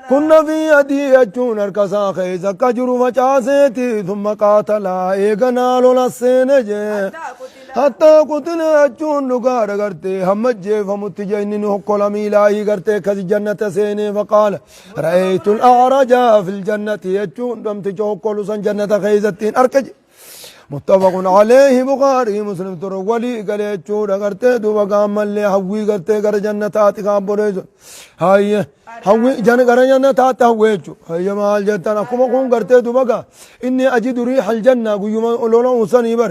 Kunna fi yadii jechuun harka isaa keessa akka jiru facaaseeti. Thumma qaatalaa eeganaa lola seene jee. Hattaa qutila jechuun dhugaadha gartee hamma ajjeefamutti jee inni ni hokkola miilaahii gartee akkasi jannata seenee faqaala ra'aytul a'raja fil jannati jechuun namticha hokkolu san jannata keessatti hin arke jee. Muttafaqun alayhi Bukhaarii Muslim ture walii galee jechuudha gartee duuba gaammallee hawwii gartee gara jannataatti kan boleessu. Hayye hawwii jana gara jannataatti hawwee jechuudha. Hayye maal jettan akkuma kun gartee duuba gaa inni ajidu riiha aljanna guyyuma lola usanii bar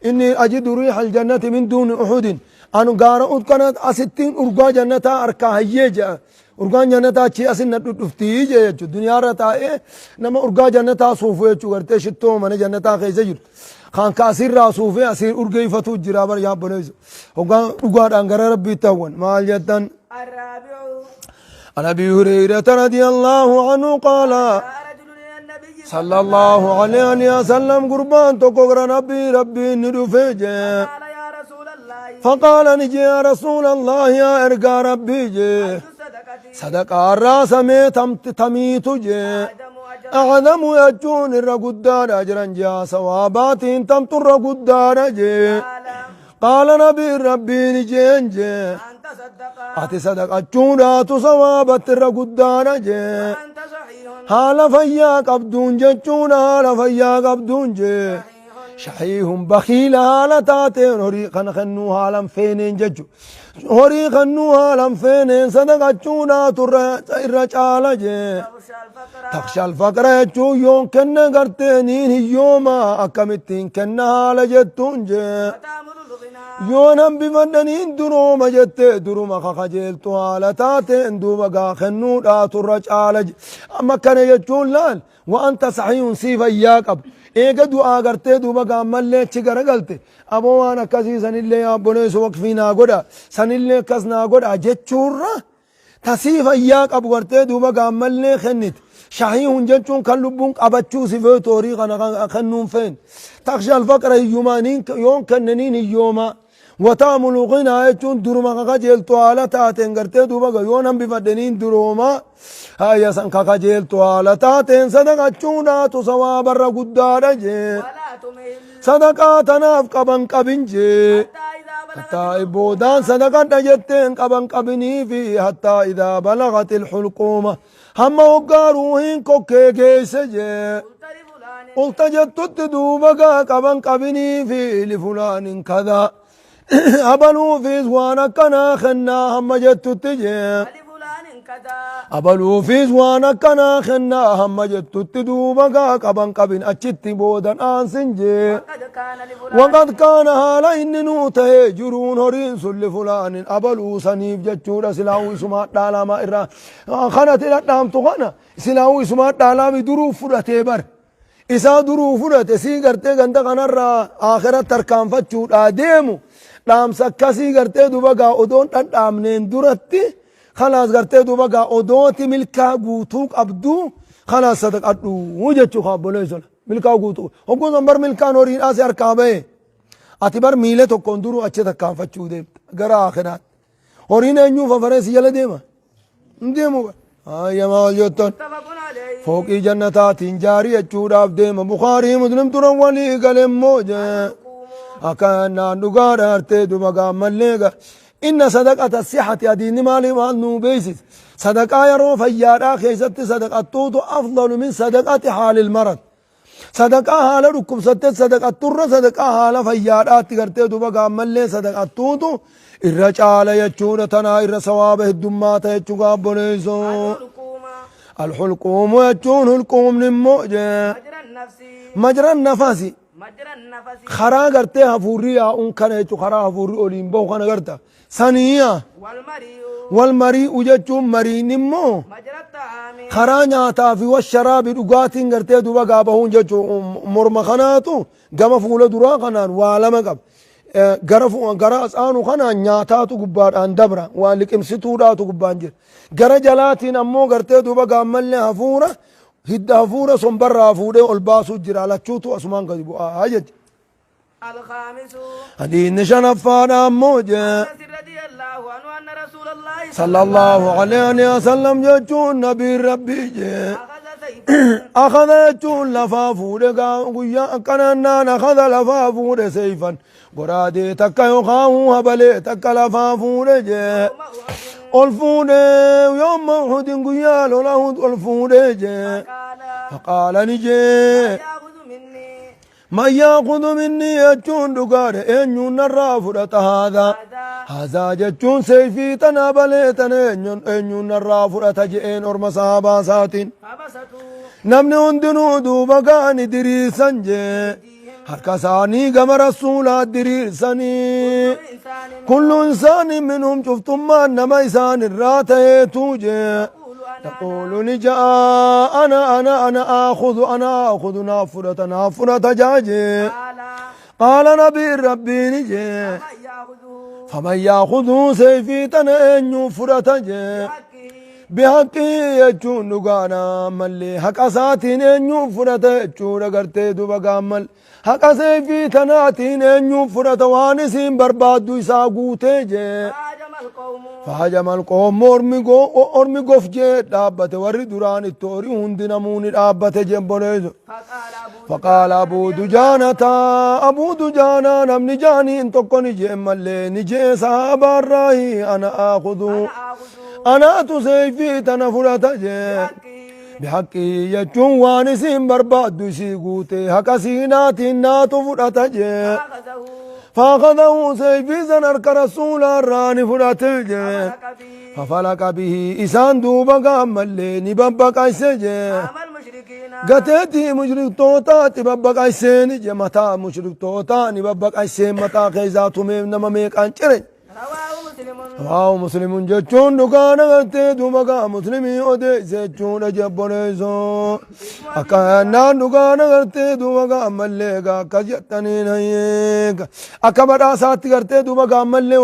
inni ajidu riiha aljannati min duuni uhudin anu gaara ud kana asittiin urgaa jannataa harkaa hayyee jedha. Urgaan jannataa achii asin na dhudhuftii jee jechuudha. Duniyaarra taa'ee nama urgaa jannataa suufu jechuudha. Gartee shittoo mana jannataa keessa jiru. Kan ka asirraa suufee asii urgeeffatu jira bar yaa obboleessa. Hoggaan dhugaadhaan gara rabbiitti hawwan. Maal jettan? الرابع عن أبي هريرة رضي الله عنه قال جاء رجل إلى النبي صلى الله عليه وسلم قربان تقر نبي ربي ندفج قال يا رسول الله فقال نجي يا رسول الله يا إرقى ربي جي أي الصدقة صدقة الراسمي تميت جي أعظم أجرا أعظم يجون الرقدار أجرا جا ثوابات تمت الرقدار جي قال قال نبي ربي نجين جي أن تصدق أتي صدقة جونات ثوابات الرقدار جي وأنت صحيح haala fayyaa qabduun jechuun haala fayyaa qabduun jee shahiihun bakiila haala taateen horii kana kennuu haalan feeneen jechu horii kennuu haalan feeneen sadaqachuudhaatu irra caala jee تخشى الفقر taksha alfaqra jechuun yoon kenne gartee niin hiyyooma akkamittiin kenna haala jettuun jee وتأمل الغنى yoon hambifadhaniin durooma jettee duruma kakajeeltu haala taateen duuba gaa kennuudhaatu irra caala amma kana jechuun laal wa'anta sahiihun sii fayyaa qabu eega du'aa gartee duuba gaammallee achi garagalte aboo waan akkasii sanillee yaabboleessu waqfii naa godha sanillee akkas naa godha jechuurra tasii fayyaa qabu gartee duuba gaammallee kennite shahiihun jechuun kan lubbuun qabachuu si feetu horii kana kennuun feen taksha alfaqra hiyyumaaniin yoon kenneniin hiyyooma wataamulu qinaa jechuun duruma kakajeeltu haala taateen gartee duuba ga yoon hambifadheniin durooma hayya san kakajeeltu haala taateen sadaqachuudhaatu sawaabarra guddaadha jee ولا تمهل sadaqaa tanaaf qaban qabin jee حتى إذا بلغت حتى بودان صدقة جتين قبن قبني في حتى إذا بلغت الحلقومة هم وقاروهن كوكي كيس جي قلت لفلان قلت جتت دوبك قبن قبني في لفلان كذا أبلو في زوانا كنا خنا هم جتت جي ولفلان كذا abaluu fi waan akkanaa kennaa hamma jettutti duuba gaa qaban qabin achitti boodan aansin jee. وقد كان لفلان وقد كان haala inni nuu tahee jiruun horiin sun lifulaanin abaluu saniif jechuudha silaa'uu isumaa dhaalamaa irraa kanati dhadhaamtu kana silaa'uu isumaa dhaalaami duruu fudhatee bar isaa duruu fudhate sii gartee ganda kanarraa akhiratti tarkaanfachuudhaa deemu dhaamsa akkasii gartee duba gaa odoon dhadhaamneen duratti khalaas gartee duba gaa odooti milkaa guutuu qabdu khalaas sadaqadhu jechuu kaabboleessola milkaa guutuu hogguun san bar milkaan horiidhaa si harkaa bahe ati bar miila tokkoon duruu achi tarkaanfachuu deemta gara akhiraatti horiin eenyuuf afaree si jala deema hin deemu bar ayya maal jettan متفق عليه fooqii jannataatiin jaarii jechuudhaaf deema bukaarii muslim turan walii galemmoo jee akkanaan dhugaadha hartee duba gaammallee ga inna sadaqata sixati adiinni maali maal nuu beeysis sadaqaa yeroo fayyaadhaa keessatti sadaqattuutu afdalu min sadaqati haalil marad sadaqaa haala dhukkubsatte sadaqatturra sadaqaa haala fayyaadhaatti gartee duba gaammallee sadaqattuutu irra caala jechuudha tanaa irra sawaaba heddummaata jechuu gaabboleessoo الحلقوم الحلقوم jechuun hulquumni immoo jee مجرى النفس majra nafasi مجرى النفس karaa gartee hafuurri yaa'uun kana jechuun karaa hafuurri oliin bahu kana garta saniya والمريء wal mari'u jechuun mariin immoo مجرى الطعام karaa nyaataa fi washaraabi dhugaatiin gartee duba gaabahuun jechuun morma kanaatu gama fuula duraa kanaan waa lama qaba. Gara gara asaanu kanaan nyaataatu gubbaadhaan dabra waa liqimsituudhaatu gubbaan jira. Gara jalaatiin ammoo gartee duba gaammallee hafuura hidda hafuura sombarraa fuudhee ol baasuu jira lachuutu asumaan gadi bu'aa jechuudha. الخامس Hadiisni shanaffaadha ammoo jee. أنس رضي الله عنه أن رسول الله الله صلى الله عليه وسلم jechuun nabiin rabbii jee. أخذ سيفا. أخذ jechuun lafaa fuudhe guyyaa akkanannaan أخذ lafaa fuudhe سيفا goraadee takka yookaan habalee takka lafaa fuudhe jee. يوم أحد. Ol fuudhe يوم أحد guyyaa lola Uhud ol fuudhe jee. قال فقال ni jee. يأخذ مني من يأخذ مني jechuun dhugaadha eenyuun narraa fudhata هذا هذا هذا jechuun seeyfii tana balee tana eenyuun narraa fudhata je'een orma sahabaa isaatiin. فبسطوا Namni hundinuu duuba ga'ani diriirsan jee. Harka isaanii gama rasuulaa diriirsanii. إنسان كل إنسان منهم cuftummaan nama isaan irraa ta'eetu jee. يقول أنا يقول ni ja'a أنا أنا أنا آخذ أنا آخذ naa fudhata naa fudhata jaa jee. قال قال nabiin rabbii ni jee. من يأخذه فمن يأخذه seeyfii tana eenyuu fudhata jee. بحقه بحقه jechuun dhugaadha mallee haqa isaatiin eenyuu fudhata jechuudha gartee duba gaammal haqa seeyfii tanaatiin eenyuu fudhata waan isiin barbaaddu isaa guutee jee. فهجم القوم فهجم القوم ormi gof jee dhaabbate warri duraan itti horii hundi namuuni dhaabbate jee boleesu. فقال أبو فقال أبو دجانة أبو دجانة namni jaaniin tokko ni jee mallee ni jee sahaabaarraahi أنا آخذ أنا آخذ anaatu seeyfii tana fudhata jee. بحقه بحقه jechuun waan isiin barbaaddu isii guute haqa siinaatiin naatu fudhata jee. فأخذه فأخذه seeyfii san harka rasuulaarraa ni fudhate jee. ففلق به ففلق به isaan duuba gaammallee ni babbaqayse jee. هام المشركين Gateetii mushriktootaatti babbaqayseen je mataa mushriktootaa ni babbaqayseen mataa keessaa tumee nama meeqaan cire. رواه مسلم. رواه مسلم jechuun dhugaan agartee duuba gaa muslimii odeesse jechuudha jebboleessoo. Akka naan dhugaan agartee duuba gaa ammallee gaa akkas jettaniin hayyeega. Akka badhaasaatti gartee duuba gaa ammallee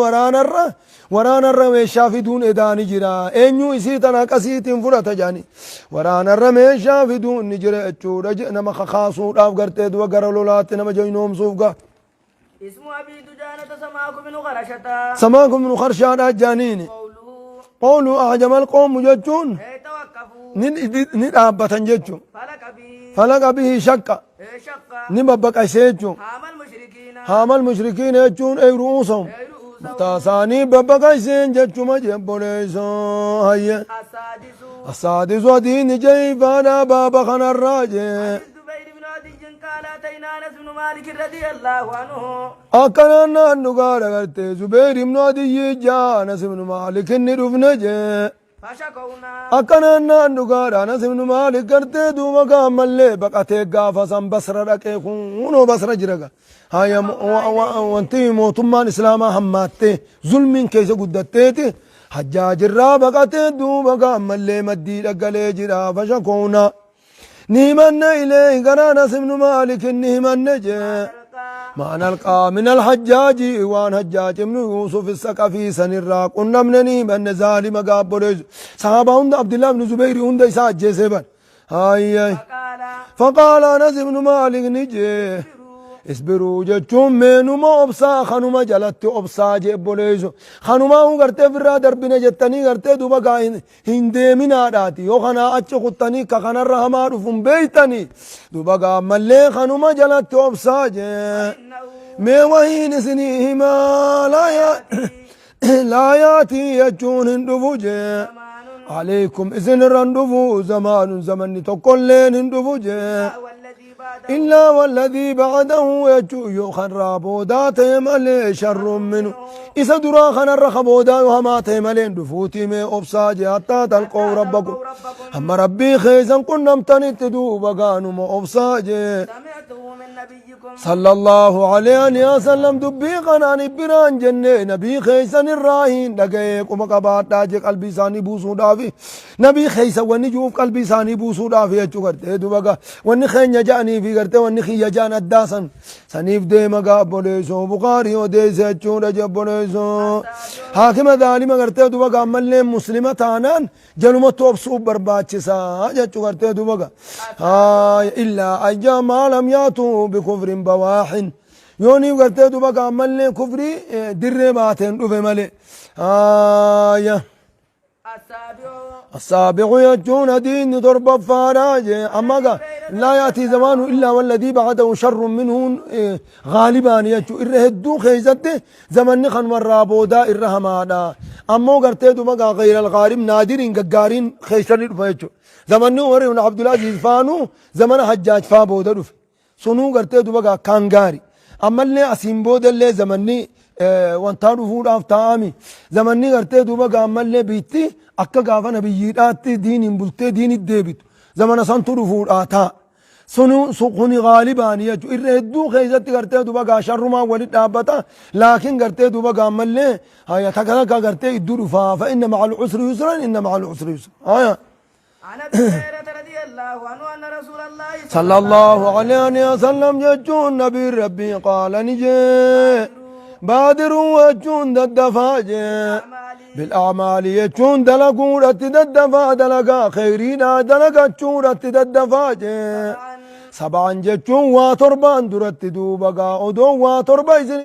waraanarra meeshaa fiduun edaani jira. Eenyu isii tana akkasiitiin fudhata jedhani. Waraanarra meeshaa fiduun ni jira jechuudha nama kakaasuudhaaf gartee duuba gara lolaatti nama jaynoomsuuf gaa. اسم أبي دجانة سماك بن خرشة. سماك بن خرشة jaaniini. قوله قوله أهجم القوم jechuun إيه توقفوا ni dhaabbatan jechuun. فلق به فلق به شق إيه شق ni babbaqaysee jechuun. هام المشركين هام المشركين jechuun أي رؤوسهم أي رؤوسهم mataa isaanii babbaqayseen jechuma jebboleessoo hayye. السادس السادس hadiisni jayfaadha baaba kanarraa jee. عن الزبير بن عدي قال أتينا أنس بن مالك رضي الله عنه. Akkanaan naan dhugaadha gartee Zubeer ibnu Adiyyi jaa Anas ibnu Maalik inni dhufne jee. فشكونا Akkanaan naan dhugaadha Anas ibnu Maalik gartee duuba gaammallee baqatee gaafa san Basra dhaqee kunoo Basra jira ga. Haya wanti mootummaan Islaamaa hammaattee zulmiin keessa guddatteeti Hajjaajirraa baqatee duuba gaammallee maddii dhaggalee jira فشكونا. Ni himanne إليه gara Anas ibnu Maalik inni himanne jee. ما نلقى من الحجاج waan Hajjaaj ibnu Yuusuf Saqafii sanirraa qunnamne ni himanne zaalima gaabboleessu. Sahaabaa hunda Abdullah ibnu Zubayri hunda isaa ajjeesee ban. Hayyay. فقال فقال أنس ibnu Maalik ni jee. اصبروا jechuun meenuma obsaa kanuma jalatti obsaa jee obboleessu. Kanumaa gartee firraa darbine jettanii gartee duuba gaa hin deeminaadhaati. Yoo kanaa achi kuttanii ka kanarra hamaa dhufuun beeytanii duuba gaa ammallee kanuma jalatti obsaa jee. إنه Mee wahiin isinii himaa لا يأتي jechuun hin dhufu jee. زمان عليكم isin irra hin dhufu زمان zamanni tokkolleen hin dhufu jee. والذي بعده إلا والذي بعده jechuu yoo kanarraa boodaa ta'e malee شر منه. Isa duraa kanarra ka boodaa yoo hamaa ta'e malee hin dhufuutii mee obsaa jee حتى تلقوا ربكم. Hamma rabbii keessan qunnamtanitti duuba gaanuma obsaa jee. سمعته من نبيكم صلى الله عليه وسلم dubbii kanaan biraan jenne nabii keessan irraa hin dhaga'ee quma qabaadhaa jee qalbii isaanii buusuudhaafi nabii keessa wanni juuf qalbii isaanii buusuudhaafi jechuu gartee duba gaa wanni keenya ja'anii fi gartee wanni kiyya ja'an addaa san saniif deema gaa obboleessoo Bukaarii odeesse jechuudha jee obboleessoo haakima zaalima gartee duba gaa ammallee muslima taanaan jalumatti obsuuf barbaachisaa jechuu gartee duba gaa إلا أيام ما لم يأتوا بكفر بواح yooniif gartee duba gaa ammallee kufrii dirree baateen dhufe malee. Haaya. السابع. السابع jechuun hadiisni torbaffaadha jee. Amma gaa لا يأتي زمان إلا والذي بعده شر منه غالبا jechuu irra hedduu keessatti zamanni kan warraa boodaa irra hamaadha. Ammoo gartee duba gaa غير الغالب naadiriin gaggaariin keessatti dhufa jechuudha. Zamanni Umar ibn Abdulaziz faanuu zamana Hajjaaj faa booda dhufe. Sunuu gartee duba gaa kaan gaari. Ammallee asiin boodallee zamanni wantaa dhufuudhaaf taa'ami. Zamanni gartee duuba gaa ammallee biitti akka gaafa nabiyyiidhaatti diiniin bultee diinit deebitu. Zamana santu dhufuudhaa ta'a. Sunu kuni gaalibaani jechuudha. Irra hedduu keessatti gartee duuba gaa sharrumaan walit dhaabbata. Laakiin gartee duuba gaa ammallee haya takka takka gartee idduu dhufaa. فإن مع العسر يسرا إن مع العسر يسرا. Haya. عن ابي هريره رضي الله عنه ان رسول الله صلى الله عليه وسلم jechuun nabii rabbii قال ni jee بادروا jechuun daddafaa jee بالأعمال jechuun dalaguudhatti daddafaa, dalagaa kheyriidhaa dalagachuudhatti daddafaa jee. سبعا jechuun waa torbaan duratti duuba gaa odoo waa torba isin